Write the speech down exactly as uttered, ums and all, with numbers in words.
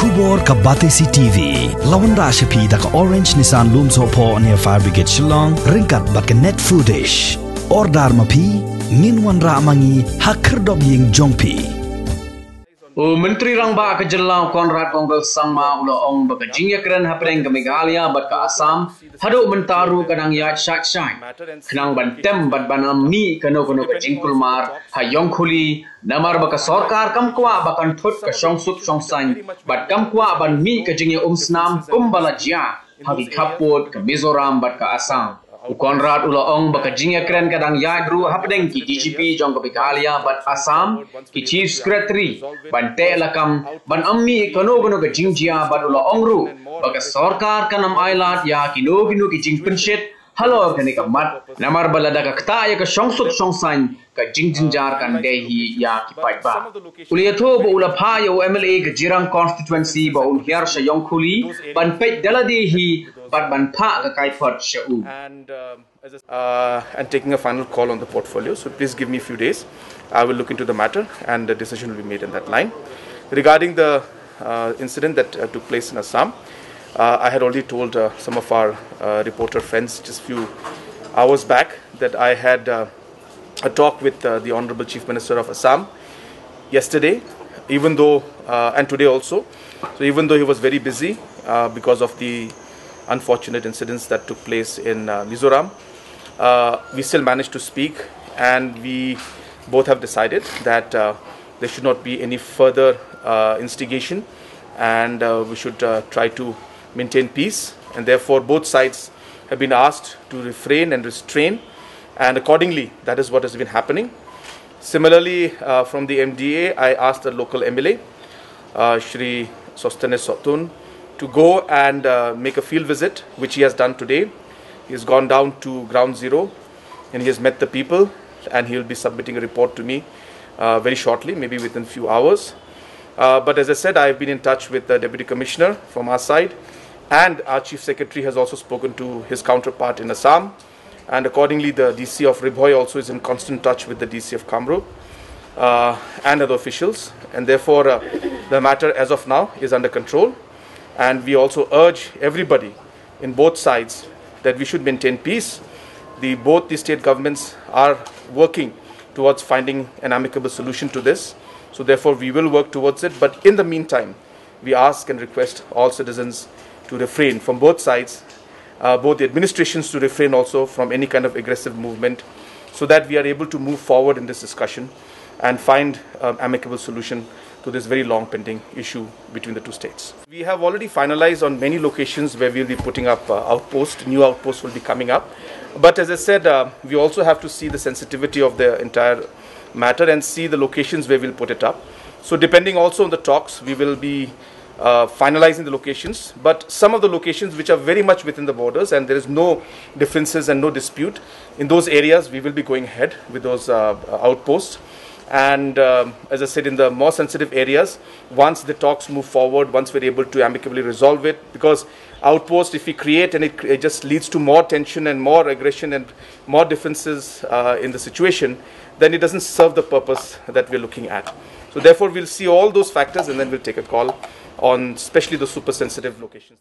Khubor ka Batesi T V la wanrah sha phi da ka Orange Nissan Lumsohphoh near Fire Brigade Shillong ryngkat bad ka Net Foodish. Order ma phi, ngin wanrah ma ngi ha khyrdop ïing jong phi. U Myntri Rangbah ka jylla u Conrad Kongkal Sangma u la ong ba ka jingïakren hapdeng ka Meghalaya bad ka Assam haduh mynta ruh ka dang ïaid shait shait, khnang ban tem bad ban ym mih kano kano ka jingkulmar ha Ïongkhuli, namar ba ka sorkar kam kwah ba kan thut ka shongsuk shongsaiñ bad kam kwah ban mih ka jingïaumsnam kumba la jia ha ki khappud ka Mizoram bad ka Assam. U Conrad u la ong ba ka jingïakren ka dang ïaid ruh hapdeng ki D G P jong ka Meghalaya bad Assam, ki Chief Secretary, ban teh lakam ban ym mih kano kano ka jingjia bad u la ong ruh ba ka sorkar kan ym ailad ïa kino kino ki jingpynshit halor kane ka mat, namar ba lada ka ktah ïa ka shongsuk shongsaiñ ka jingjynjar kan dei hi ïa ki paidbah. U la ïathuh ba u la phah ïa u M L A ka Jirang constituency ba un hiar sha Ïongkhuli ban peit da lade hi bad ban phah ka kaiphod sha u. And uh, as a, uh, and taking a final call on the portfolio. So please give me a few days. I will look into the matter and the decision will be made in that line. Regarding the uh, incident that uh, took place in Assam, uh, I had already told uh, some of our uh, reporter friends just few hours back that I had uh, a talk with uh, the Honorable Chief Minister of Assam yesterday, even though, uh, and today also. So even though he was very busy uh, because of the unfortunate incidents that took place in uh, Mizoram, uh, we still managed to speak, and we both have decided that uh, there should not be any further uh, instigation, and uh, we should uh, try to maintain peace, and therefore both sides have been asked to refrain and restrain, and accordingly, that is what has been happening. Similarly, uh, from the M D A, I asked the local M L A, uh, Shri Sosthenes Sohtun, to go and uh, make a field visit, which he has done today. He has gone down to ground zero and he has met the people, and he will be submitting a report to me uh, very shortly, maybe within few hours. Uh, but as I said, I've been in touch with the Deputy Commissioner from our side, and our Chief Secretary has also spoken to his counterpart in Assam, and accordingly, the D C of Ri Bhoi also is in constant touch with the D C of Kamrup uh, and other officials, and therefore, uh, the matter as of now is under control. And we also urge everybody in both sides that we should maintain peace. The both the state governments are working towards finding an amicable solution to this. So therefore, we will work towards it. But in the meantime, we ask and request all citizens to refrain from both sides, uh, both the administrations to refrain also from any kind of aggressive movement, so that we are able to move forward in this discussion and find an amicable solution to this very long pending issue between the two states. We have already finalized on many locations where we'll be putting up uh, outposts. New outposts will be coming up. But as I said, uh, we also have to see the sensitivity of the entire matter and see the locations where we'll put it up. So depending also on the talks, we will be uh, finalizing the locations. But some of the locations which are very much within the borders and there is no differences and no dispute, in those areas we will be going ahead with those uh, outposts. And um, as I said, in the more sensitive areas, once the talks move forward, once we're able to amicably resolve it, because outpost, if we create and it, it just leads to more tension and more aggression and more differences uh, in the situation, then it doesn't serve the purpose that we're looking at. So therefore, we'll see all those factors and then we'll take a call on especially the super sensitive locations.